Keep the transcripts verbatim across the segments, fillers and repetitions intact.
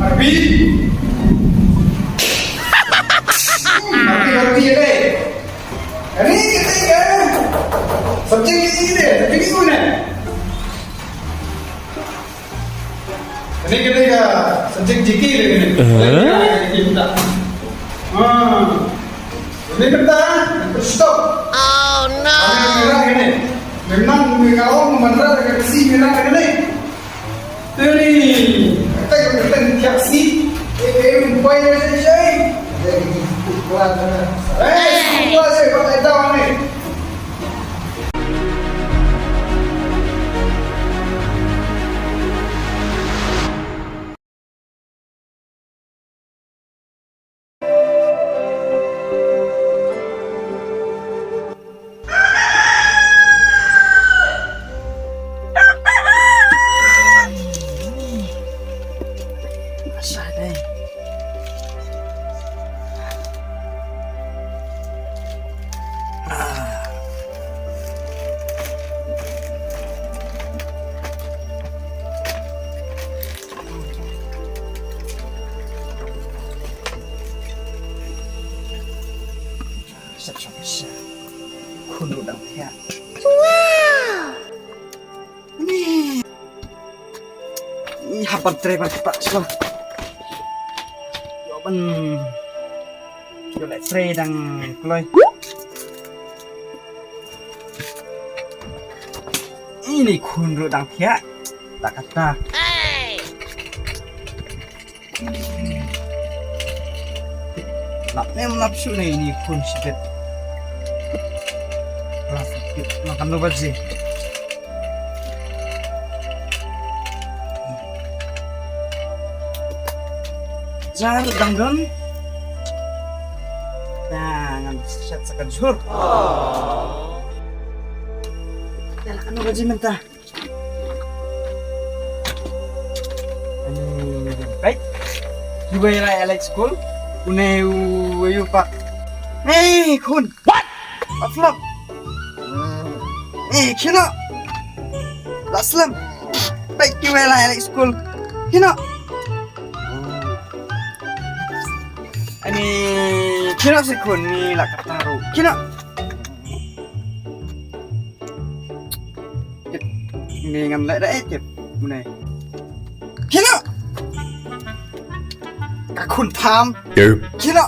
Arbi. Arbi, arbi, eh. Ani kita ya. Subject ini deh, subject ini mana? Ini kita ya, subject G K deh ini. Eh? Ini kita. Ah. Ini kita, stop. Oh no. Ini kita ini. Memang mengaum mana ada kesi mana ini. Tuni, kata kata ni tiap si, eh, eh, buai ni si si. Eh, buai ni. Eh, buai ni, buai ni. Sat sat sat. Khun ruh dang thiah. Wow. Ni. Ni hapan tre ban kipak sua. Yo ban. Yo le tre dang kloi. Ini khun ruh dang thiah. Tak kata. Lap ne lap shu ne ini khun shibit. Lap shibit makan lo baje. Jar dang don. Jangan set sekan sur. Dah lah kan baje mentah. Ani, baik. Kiwei la ïaleit skul? Une u, u pat. Hey, khun. What? Aflok. Eh, kino. La slem. Baik, kiwei la ïaleit skul? Kino. Ani, kino si khun ni la kata ruh. Kino. Tip. Ni ngam leh da eh tip. Mune. Kino. Ka khun tham. Kino.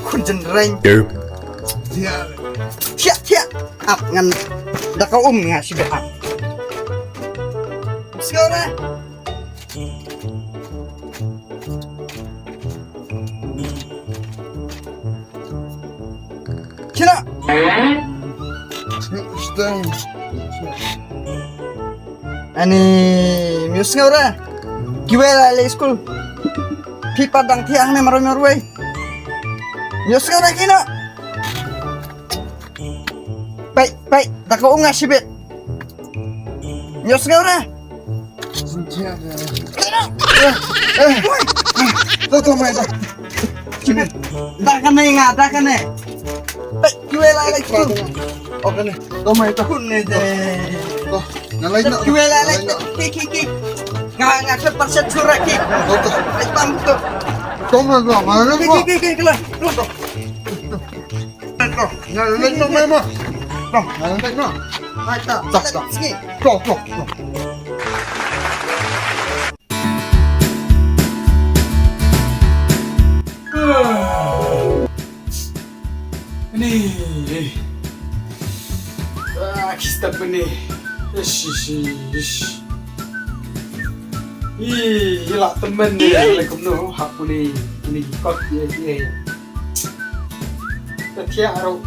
Khun jynreng. Thiah thiah. Ap ngan da ka um nga shi ap. Sngewbha. Kino. Ani, myo sngewbha. Kiwei la leit skul? Phi pat dang thiah hangne marwei marwei. Myo sngewbha kino. Peit, peit, da ka um nga shibit. Myo sngewbha. Kino. Eh, eh. Da to mai da. Shibit. Da kane nga, da kane. Peit, kiwei la leit skul? Oh, kane. To mai da. Kune de. To. Nga leit noh. Kiwei la leit. Ki, ki, ki. Nga, nga khlem percent surat ki. To, to. Leit bang to. To mai da, nga leit noh. Ki, ki, ki, ki, keluar. Keluar. Keluar. Nga leit noh mai ma. Noh, nga leit noh. Mai ta. Dah, dah. Sini. Noh, noh, noh. Ni. Ah, ki step ni. Ish, ish, ish. Ih, ïa la tymmen ni, la kumno, hap puni, puni ki kot, ïa, ïa. Ta thiah ruh.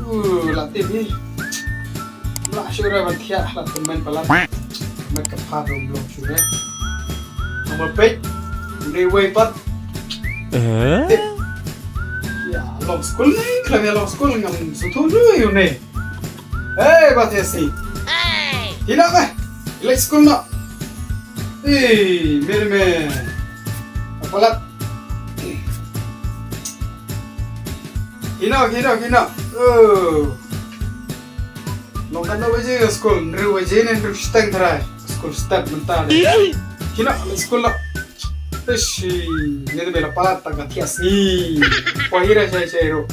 Uh, la tip ni. La shu re ban thiah, la tymmen palat. Met ka phad ruh, la shu re. Namar peit, une wei pat. Eh? Tip. Ïa, long skul ni, khlem ïa long skul, ngam sngewthuh ïa une. Hey, Batesi. Hey. Kino me? Leit skul noh. Ei, me, me. Palat. Kino, kino, kino. Oh. Long katno baje skul? Hynriew baje ne hynriew shiteng tharai. Skul start mynta de. Khie noh, leit skul noh. Tish, ine te me la palat tang ka thiah sngi. Poi hi re shai shai ruh.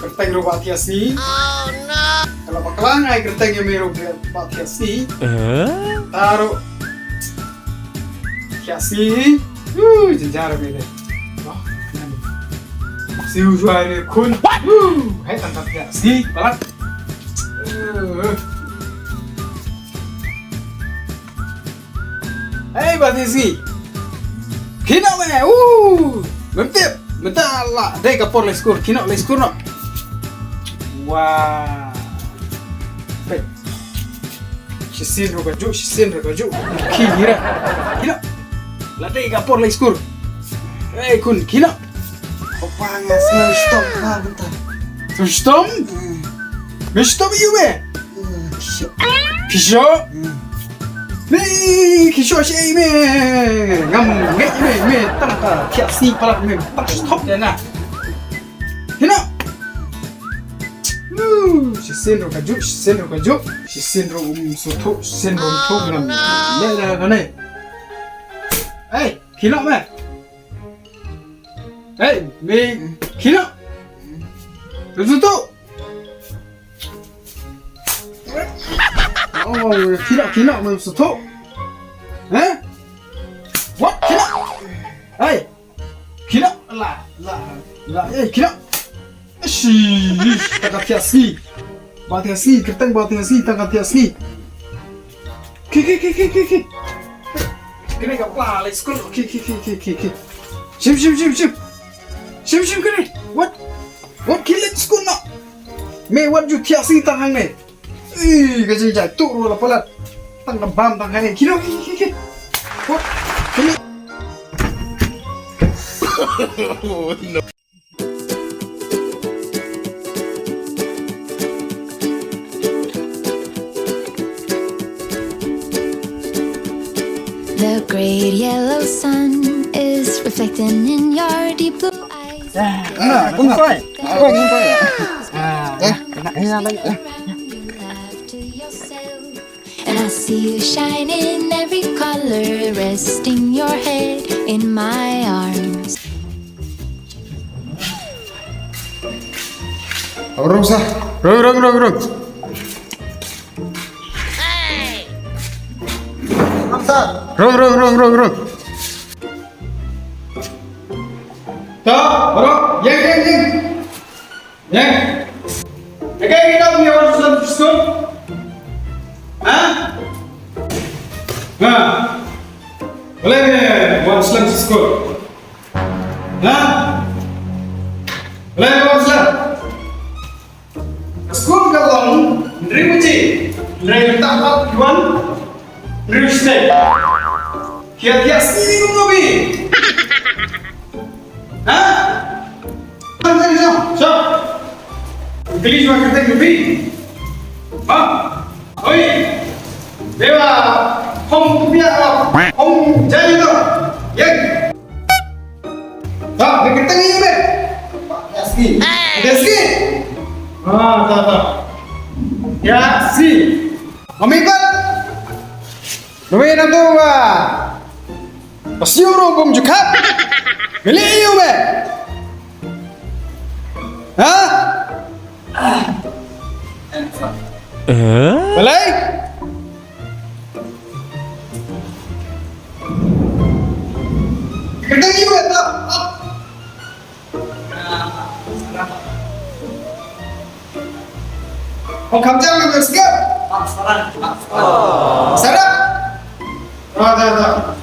Kyrteng ruh ba thiah sngi. Ka la bakla ngai kyrteng ïa me ruh ba thiah sngi. Ta ruh thiah sngi. Hu, jynjar me de. Siew shuwa ne khun. Hu, hei tang ka thiah sngi palat. Hei, ba thiah sngi. Khie noh me. Uh, mem tip. Mynta la dei ka por leit skul. Khie noh leit skul noh. Wah. Peit. Shisien ruh ka juh, shisien ruh ka juh. Khie hi re. Khie noh. La dei ka por leit skul. Hei khun, khie noh. Papa nga sngewshitom ha mynta. Sngewshitom? Hmm. Me shitom ïa u me? Hmm, khie shuh. Khie shuh? Hmm. Me khie shuh shaei me? Ngam ngeit me, me tang ka thiah sngi palat me tang shitom ïa nga. Khie noh. Hmm, shisien ruh ka juh, shisien ruh ka juh. Shisien ruh um sngewthuh, shisien ruh um thuh ngam. Ne ne ne ne. Hei, khie noh me. Hei, me khie noh. Me sngewthuh. Oh, khie noh, khie noh, me sngewthuh. Hah? What? Khie noh. Hei. Khie noh. La, la, la. Eh, khie noh. Shi, tang ka thiah sngi. Ba thiah sngi, kyrteng ba thiah sngi, tang ka thiah sngi. Khie, khie, khie, khie, khie, khie. Kane ka pla leit skul. Khie, khie, khie, khie, khie, khie. Shim, shim, shim, shim. Shim, shim kane. Wat. Wat khie leit skul noh. Me wat ju thiah sngi tang hangne. Ih, ka jingjia tuh ruh la palat. Tang ka bam tang kane. Khie noh, khie, khie, khie. Wat. Khie noh. The great yellow sun is reflecting in your deep blue eyes. Ah, kumpai. Kumpai, kumpai. Ah, eh, eh, eh, eh. Around you laugh to yourself. And I see you shine in every color, resting your head in my arms. Rung sa. Rung, rung, rung, rung. Rung, rung, rung, rung, rung. Ta, rung. Ïeng, ïeng, ïeng. Ïeng. Ïeng. Ïeng, ïeng, ïeng, ïeng, ïeng, ïeng. Ha? Ha. Balei me wan slem sha skul? Ha? Balei me wan slem? Ka skul ka long hynriew baje, hynrei mynta pat ki wan hynriew shiteng. Ki ïa thiah sngi kum u baby. Ha? Shong, shong, shong. Kylli shuwa kyrteng u baby. Ha? Oi. Dei ba hom kmie, hom jai to. Ïeng. Ta, me kyrteng ïa me. Yaski. Yaski. Ah, ta, ta. Yaski. Mami pat. Mami na tu ba. Pas yu ru bum jukat. Beli yu me. Ha? Eh? Balai? Kena yu ta. Oh, kham jam ngan skip. Sarap. Ta, ta, ta.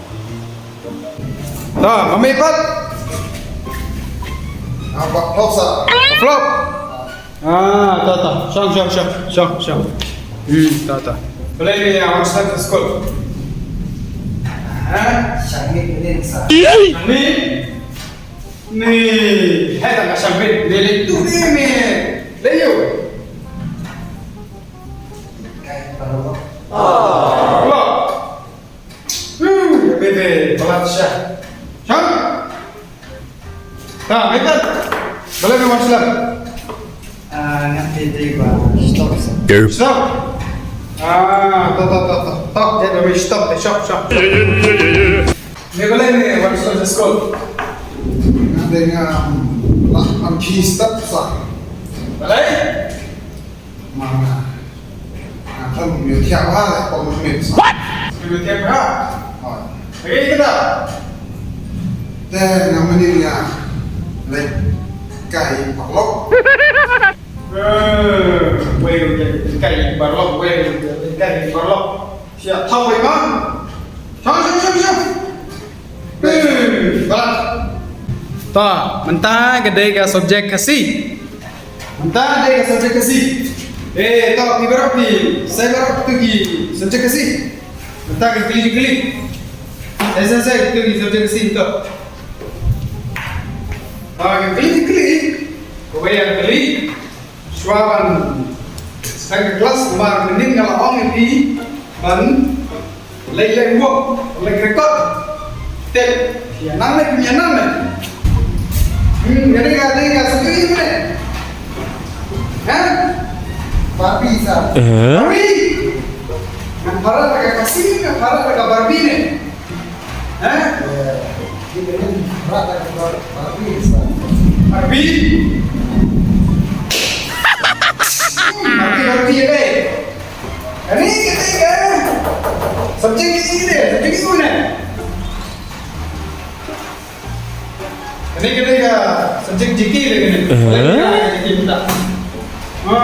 Ta, mami pat. Apa flop sa? Flop. Ah, ta, ta. Shong, shong, shong, shong, shong. Hmm, ta, ta. Balei me wan slem sha skul? Ha? Shang miet mynnin sa. Shang miet? Ni, hai tang ka shang miet, ni leh tu ni me. Leh yu. Kai paralok. Paralok. Hmm, bebe, palat sha. Shang. Ta, Michael. Balei me wan slem? Ah, ngan dei dei ba stop sa. Stop. Ah, ta, ta, ta, ta. Stop, jangan habis, stop, eh, stop, stop. Ni balei ni, wan skul, skul. Ada yang, um, lah, um, key stop, sah. Balei? Mana? Nga tang ym ïoh thiah bha, eh, pom ym ïoh sah. What? Ym ïoh thiah bha? Oh. Lagi kita? Te, nga mynnin nga leit kai paralok. Eh, wei, wei, kai paralok, wei, wei, kai paralok. Siap, thok wei, bang. Shong, shong, shong, shong. Eh, balat. To, mynta ka dei ka subject Khasi. Mynta ka dei ka subject Khasi. Eh, to, phi baroh phi, sa baroh phi tu ki subject Khasi. Mynta ka kylli, kylli. Sa, sa, sa, tu ki subject Khasi to. To, ka kylli, kylli. Kawei ka kylli. Shuwa ban sdang ka klas, namar mynnin nga la ong ïa phi ban leit leh homework, leit record. Tip, ïa nang leh, ïa nang leh. Hmm, ïa dei ka, dei ka, sa ïa nang leh. Ha? Barbie sa. Eh? Barbie. Ngan pharap da ka Khasi, ngan pharap da ka Barbie ne. Ha? Barbie. Barbie, Barbie, eh. Ani kita ke. Subject ini deh, subject ini mana? Kane, kane ka subject G K le kane. Eh? Kane ka G K kita. Ha.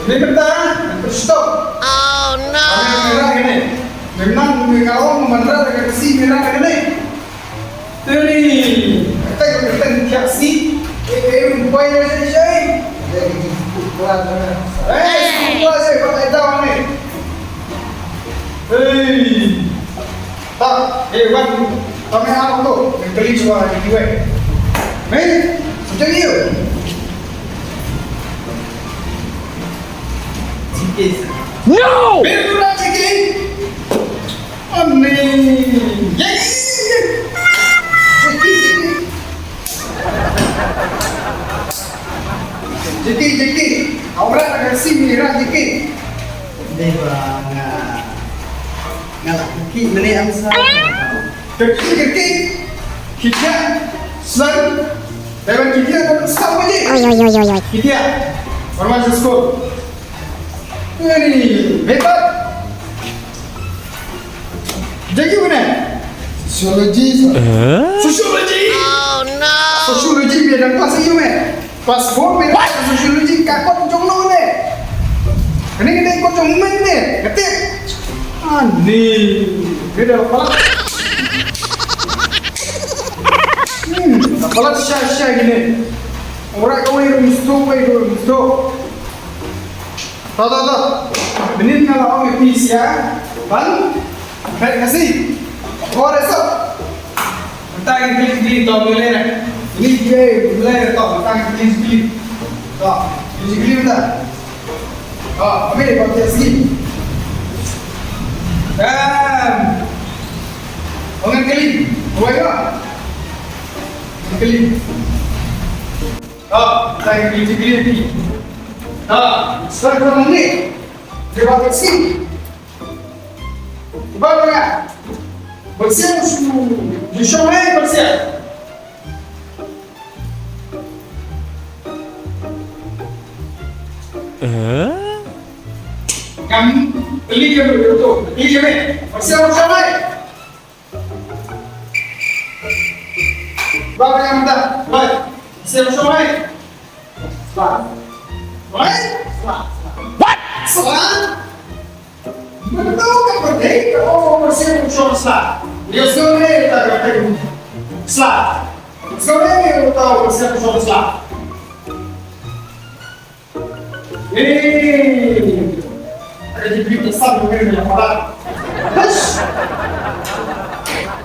Kane kita, stop. Oh no. Kane, kane, kane. Memang, memang ka ong, manra ka si, memang kane. Tuni. Kata, kata, kata, si. Eh, eh, bukai, eh, eh, eh. Eh, bukai, eh, bukai, eh. Hei. Ta, eh, wan. Ta me ano to. Me kali chua ni kiwe. Me, sejak ni. Sikit. No! Me tu nak sikit. Ani. Ye. Sikit, sikit. Jeki, jeki. Aurat dengan si merah jeki. Dei ba nga. Nga la kiki mene am sa. Kiki, kiki. Kiki. San. Dei ba kiki kan sa aje. Oi, oi, oi, oi, oi. Kiki. Formal school. Ini hebat. Jeki mene. Sociology. Eh? Sociology. Oh no. Sociology bidang kelas ini meh. Pas bo bidang sociology ka kot jong no ne. Kane kane kot jong men ne. Kate. Ani. Bidang pala. Hmm, pala sha sha gini. Ora kawai rum sto, kawai rum sto. To, to, to. Benin nga la ong ïa phi sha ban phet Khasi. Ko re so. Tang kli kli to, kli le. Ni ye le to, tang kli kli. To, kli kli ta. To, kami ko te si. Em. Ong kli. Ko yo. Kli. To, tang kli kli. To, sa ko ni. Dia buat taksi. Ba ba ya. Bersih su. Di shongai bersih. Eh? Kam beli ke betul. Beli ke. Bersih shongai. Ba ba ya minta. Baik. Bersih shongai. Sla. Oi? Sla, sla. What? Sla? Betul kan, betul? Oh, bersih shong sla. Dia suruh ni, tak ada. Sla. Suruh ni, tahu bersih shong sla. Eh. Ada di beli pesan, mungkin dia apa? Hush.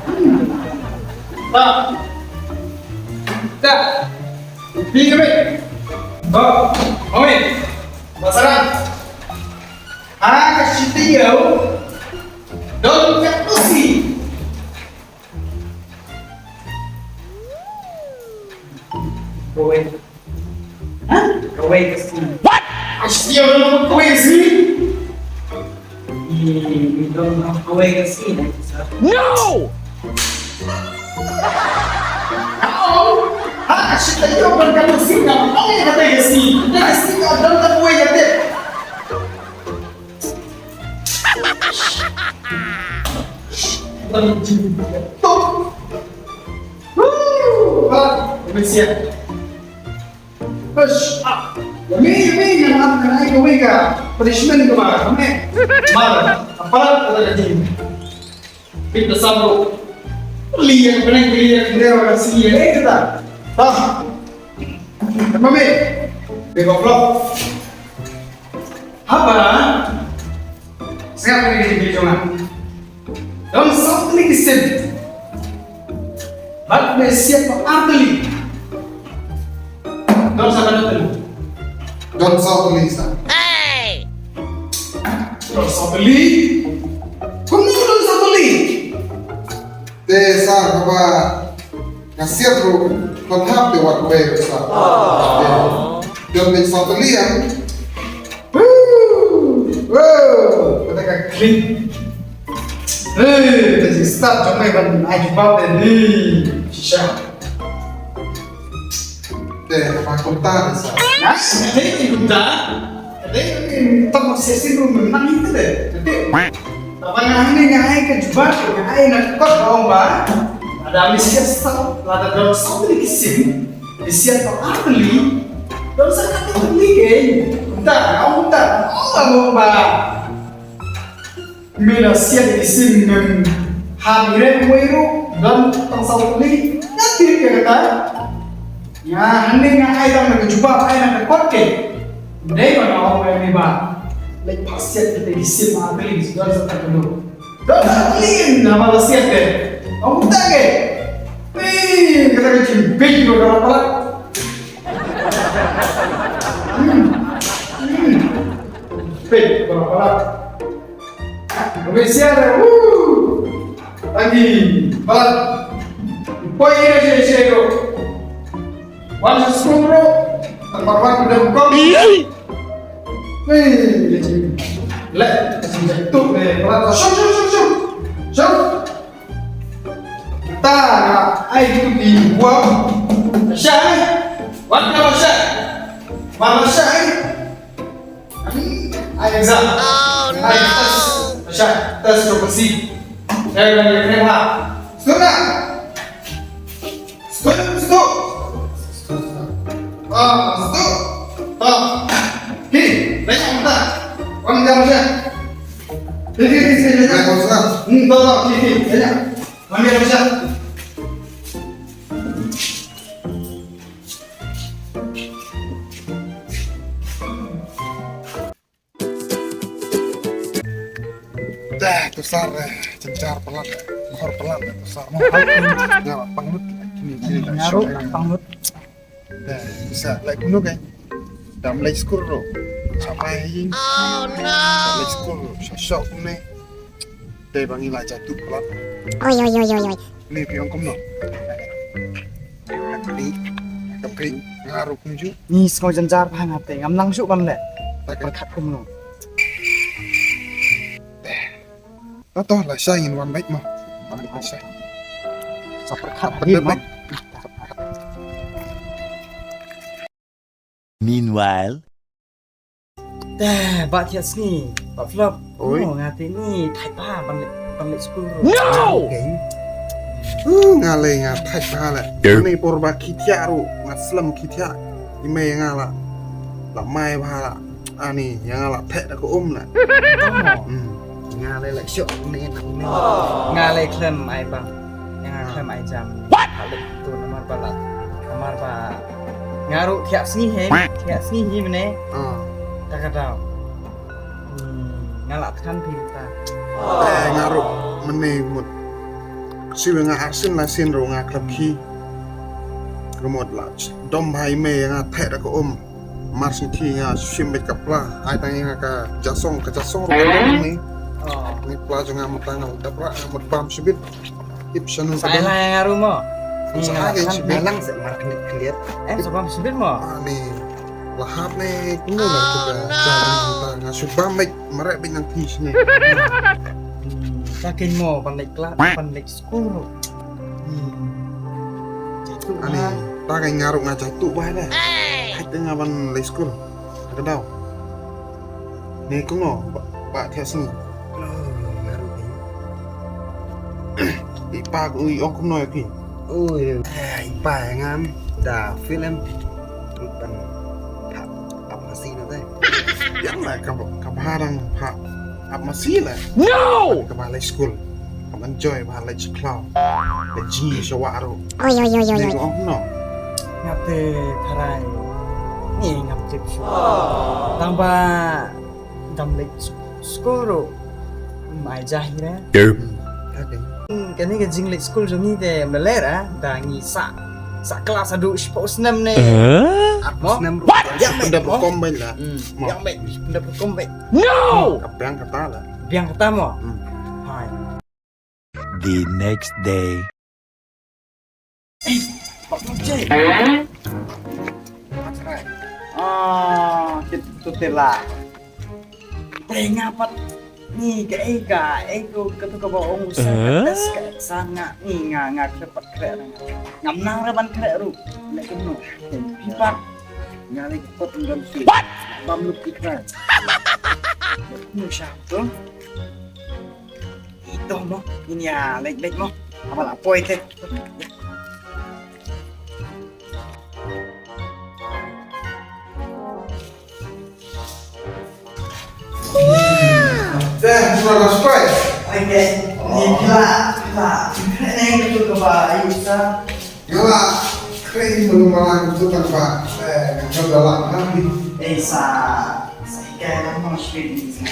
Hmm. Tak. Tak. Pi kami. Ba, oi. Ba Saran. Ha ka shi taïew don katno sngi? Kawei. Ha? Kawei ka sngi. What? Ha shi taïew don kawei ka sngi? Ih. Wei ka sngi ne, sir. No! Oh! Ha, shi ta yo ban ka sngi ka. Oh, ya ka ta ka sngi. Ka sngi ka don ta wei ka te. Ban jin. Woo! Ha, wei sia. Hush! Ah! Yummy, yummy, nga mat nga ai kawei ka punishment kaba, kaba, mar, aparat kata ka jing. Bit da sabro. Liya, kena liya, kena orang sini, eh, kata. Tah. Mami, bego vlog. Haba? Siap ni di jong. Don saw tylli ki sim. Bad me siap ba ar tylli. Don saw kano tylli. Don saw tylli sa. Don saw tylli. Kumno don saw tylli? Te sa kaba nga siap ruh, ban hap te wat wei ruh sa. Te don me saw tylli em. Woo! Woo! Kata ka klik. Hei, ta jingstad jong me ban ai jubab de ni. Shisha. Te, kaba kumta de sa. Ha? Te kumta? Te, tang ma sesin rum nang ite de. Te. Kaba nga hangne nga ai ka jubab, nga ai na kot ba ong ba. Lada me siap sa, lada don saw tylli ki sim. Bisiat ba ar tylli. Don sa ka tylli ke. Kumta, nga ong kumta. Ong ba, ong ba. Me la siat ki sim mem ha mire wei ruh. Don tang saw tylli. Nga tip ke kata. Nga hangne nga ai tang na ka jubab ai na ka kot ke. Dei ba nga ong ba me ba. Leit phah siat kita ki sim ar tylli. Don sa ka tylli. Dah tak clean nama lasiat ke. Kamu tak ke? Ni, kata ka jingbit lo dalam palat. Hmm. Hmm. Bit dalam palat. Kami siap dah. Woo. Lagi palat. Poi ini je je tu. Wan sa skul bro. Tempat wan udah buka. Hei, le, jatuh ni. Pelan. Shoo, shoo, shoo, shoo. Shoo. Ta, ai tu di gua. Shai. Wan ka shai. Mana shai? Ai exam. Ai test. Shai. Test tu besi. Shai lagi kena. Sudah. Stop, stop. Ah, stop. Ah. Hi, banyak mata. Wan ka baca. Hi, hi, hi, hi, banyak. Hmm, tak, tak, hi, hi, banyak. Wan ka baca. Dah, tu sar, eh, jenjar pelan, eh, mahor pelan, eh, tu sar, mahor pelan. Ya, panglut, eh, kini, kini, dah, nyaru, syok, eh. Panglut. Dah, bisa, like, kuno, kan? Dah mulai skul, bro. Sampai ini. Oh, no. Dah mulai skul, bro. Syok, syok, ni. Dei ba ngi la jatuh pelan. Oi, oi, oi, oi, oi. Ni phi ong kumno? Ka phi, ka phi, nga ruh kumjuh. Ni sngew jynjar bha nga te, ngam nang shuh ban leh. Pyrkhat kumno. Eh. To, to, lashai ngin wan beit mo. Lashai. Sa pyrkhat beit mo. Meanwhile. Te, ba thiah sngi, ba Flop. Oi. Oh, nga te ni thait bha ban leh, ban leh skul ruh. No! Okay. Uh, nga leh nga thait bha leh. Ni por ba khie thiah ruh, nga slem khie thiah. I mei nga la, la mai bha la. Ani, ïa nga la theh da ka um la. Hmm. Nga leh la shoh ni na ni. Nga leh khlem ai bang. Ïa nga khlem ai jam. What? Ka leh tu namar ba la. Namar ba nga ruh thiah sngi hi. Thiah sngi hi mane. Ah. Ta ka daw. Hmm, nga la than phi ta. Eh, nga ruh mane mut. Shu nga arsien la sien ruh nga khlem khie. Ka mut la dom bha i mei nga theh da ka um. Mar sngewthuh nga shim beit ka pla, ai tang ïa nga ka jasong, ka jasong ruh ka dei ni. Oh. Ni pla jong nga mynta nga dap rah nga mut bam shibit. Tip shano ka dei. Sa ai la ïa nga ruh mo. Sa ai ka shibit. Ai lang sa mar khyndiat khyndiat. Em sa bam shibit mo. Ah, ni. La hap ni kumno la tu ka. Nga shu bam beit, mareh beit nang thi shane. Hmm. Ta kein mo ban leit klas, ban leit skul ruh. Hmm. Jai tuh. Ani, ba ta kein nga ruh nga jai tuh ba deh. Hai te nga ban leit skul. Ka daw. Ne kumno ba, ba thiah sngi. Oh, nga ruh. I pa u i ong kumno ïa phi? Oh, eh, i pa ïa nga da film. Ban ap masi na te. Ïa nga ka ba, ka ba dang ap masi la. No! Ka ba leit skul. Ka ban enjoy ba leit sha khlaw. Ka jingïasyllok ruh. Oi, oi, oi, oi, oi. Ni ko no. Ngap te tharai. Ni ngap tip shu. Tang ba dam leit skul ruh. Mai jah hi re. Ka dei. Hmm, kane ka jingleit skul jong ngi te mlei ra da ngi sa sa klas haduh shiphew snem ne. Mo? Snem ruh. Ïa me. Pynda mo? Pynkom bad la. Hmm. Mo. Ïa me. Pynda pynkom bad. No! Ka biang kata la. Biang kata mo? Hmm. Hai. The next day. Eh, Pak Mujib. Ah, kit tu tela. Tengah pat ni ka ega, ego katu ka ba ong usah. Eh? Ka tes ka exam nga ni nga nga kre pat kre nga. Ngam nang ra ban kre ru. Lek no. Pipat. Nga lek pot ngam si. What? Bam lu ki kre. Nu sha tu. Ito mo, ini ya, lek lek mo. Apa lah poi te. Dah, sudah dah sampai. Okey. Ni pila, pila. Ni tu ke ba, ayo sa. Yalah, kering belum malang tu kan, Pak. Eh, kau dalam kan ni. Eh, sa, sa ikai nama speed ni sa.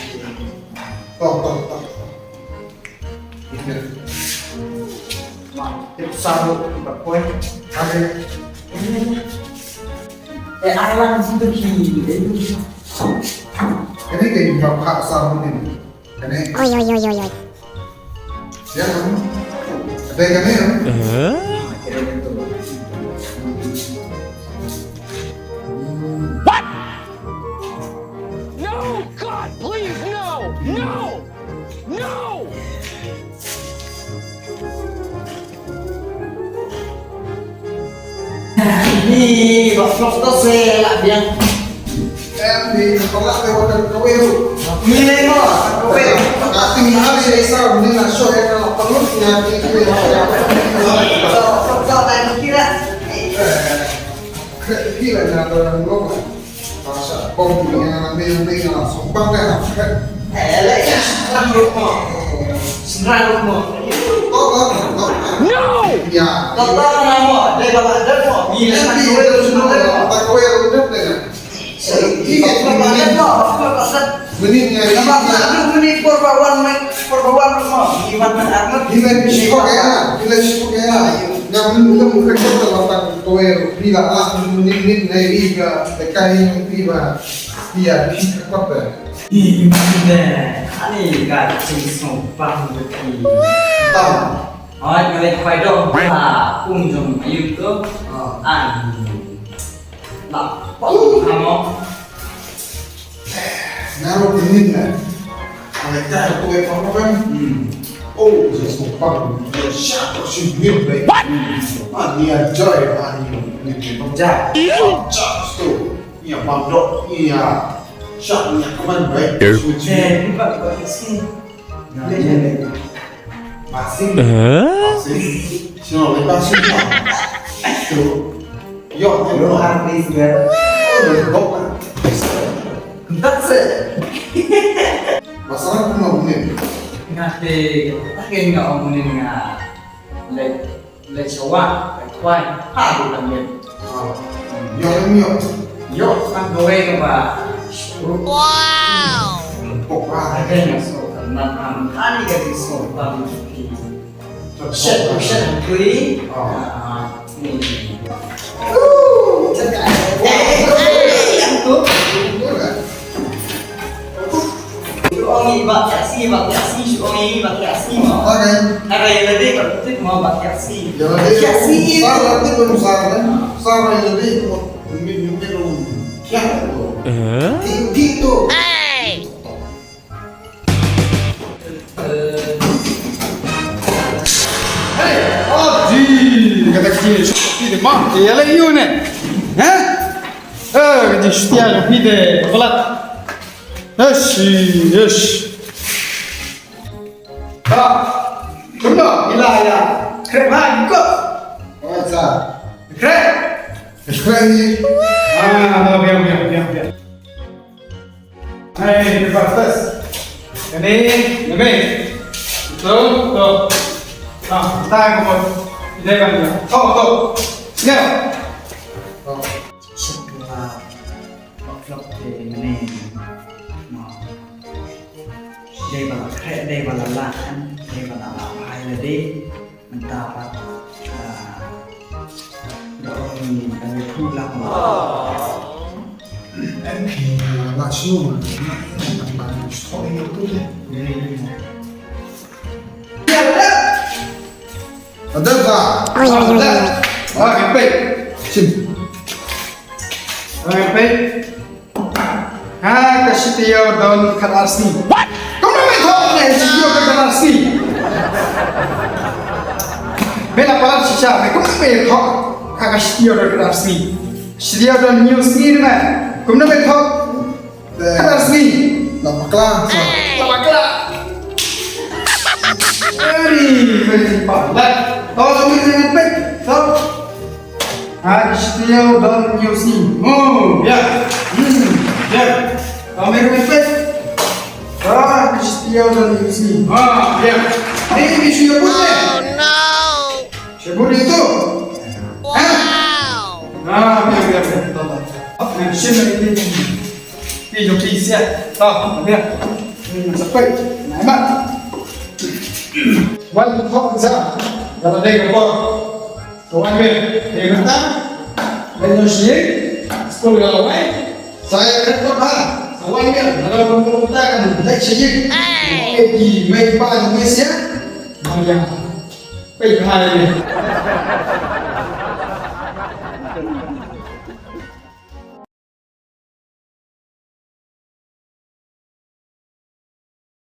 Tok, tok, tok. Ito. Ma, ito sa ro, bakoi. Kare. Eh, alang situ ki. Ini kayak buka sa ro ni. Kane. Oi, oi, oi, oi, oi. Ya, kan? Ada kane, ya? Eh? What? No, God, please, no! No! No! Ni, bak flop to se lak biang. Em, ni, kolak te wakan kaweu. Ni le mo, kaweu. Kati ni hari se isa, ni na show ya kalau perlu, ya, ni, ni, ya. Flop to, flop to, dan kira. Kira, kira, na, na, na, na. Masa bom ni yang ni ni yang langsung bang dah. Eh, lek ya, serang ruh mo. Serang ruh mo. Tok, tok, tok. No! Ya. Tok, tok, kenapa? Dia bawa ada mo. Gila, tak kau yang udah deh. Ini bawa ada mo. Menit ni. Nampak tak? Lu menit perbawan, perbawan ruh mo. Iman tak amat. Gila, sibuk ya. Gila, sibuk ya. Ngam lem ka jot ka la tang kawei ruh phi la lah mynnin mynnin nai ri ka ka kai ri phi ba phi ïa phi ka kot ba. Ih, mynnin de. Ani ka jingsngewbha ba phi. Tam. Hooid, nga leit khwai doh ha kum jong Ayub tu. Ah. Ani. Lah, pom ha mo. Nga ruh mynnin na. Nga leit kai ruh kawei pang pang. Hmm. Oh, just for fun. Ïa shah ruh shi miet bai. What? Hmm. Ah, ni enjoy, ah, ni, ni, ni. Ja. Ja, sto. Ïa bam dok, ïa shah, ïa kmen bai. Eh, ni ba, ba, si. Nga leit, nga leit. Basing. Eh? Basing. Sino lagi basing, Pak? Tu. Yo, yo, yo. Lo harus ber. Oh, lo bok. Entak se. Masalah tu mau ni. Ngate, tak kena ngau ni nga. Lek, lek sawah, lek kuai. Ha, tu kan ni. Yo, yo. Yo, tang kawei kaba. Wow. Pok ba. Ada yang so, kan, am, kali kan so, bang. Shet, shet, kui. Ah, ni. Uh, cakap. Eh, eh, eh, yang tu. Shu ong i bak kiasi, bak kiasi, shu ong i bak kiasi mo. Okay. Ada yang lebih berkutip mo bak kiasi. Yang lebih kiasi. Sar nanti belum sar kan? Sar yang lebih mau mimpi mimpi lu. Siapa tu? Eh? Tinggi tu. Hey. Eh. Kata ki shuti de ma, ya le yu ne. Ha? Eh, ki shuti ya phi de balat. Yes, yes. Ha. Kumno, ila ya. Kre ma, iko. What's up? Kre. Kre ni. Ah, no, biang, biang, biang, biang. Hai, breakfast. Kani, nabi. Tu, tu. Ah, tak mo. Ide kan ya. Tu, tu. Ya. Tu. Shit, la. Vlog te mene. Ma. Dei ba la khreh, dei ba la lah, dei ba la lah bha ïa lade. Mynta pat, ah, da ong da ngi phu lang. Em phi la shnu ma. Sorry, tu deh. Ada ba? Ada. Ah, kepek. Sim. Ah, kepek. Ha, ka shi taïew don khatar sngi. What? Kumno me thoh ne shi taïew don khatar sngi? Me la palat shisha, me kumno me thoh? Ha, ka shi taïew don khatar sngi. Shi taïew don hynñiew sngi ne me. Kumno me thoh? Khatar sngi. La bakla, sa. La bakla. Very, very simple. Lah, to, to, to, to, to. Ha, ka shi taïew don hynñiew sngi. Oh, ya. Hmm, ya. Ka me ruh pet. Ha, ka shi taïew don hynñiew sngi. Ha, ya. Ni, ni shu ïa but ne. Oh, no. Shu ïa but ïa tu. Ha? Wow. Ha, ya, ya, ya. To, to. Hap, na, shu ïa but. Phi jong phi sia. To, na phi. Ni, na sa peit. Na, ma. Wan, hok, sa. Ka la dei ka por. Sa wan biang, eh, mynta. Dei nong shi, skul ka la wai. Sa ïa kret kot ha. Sa wan biang, lada wan biang mynta kan leit shi ïing. Hey! Eh, ki mei pa jong ngi sia. Wan biang. Peit ha ïa.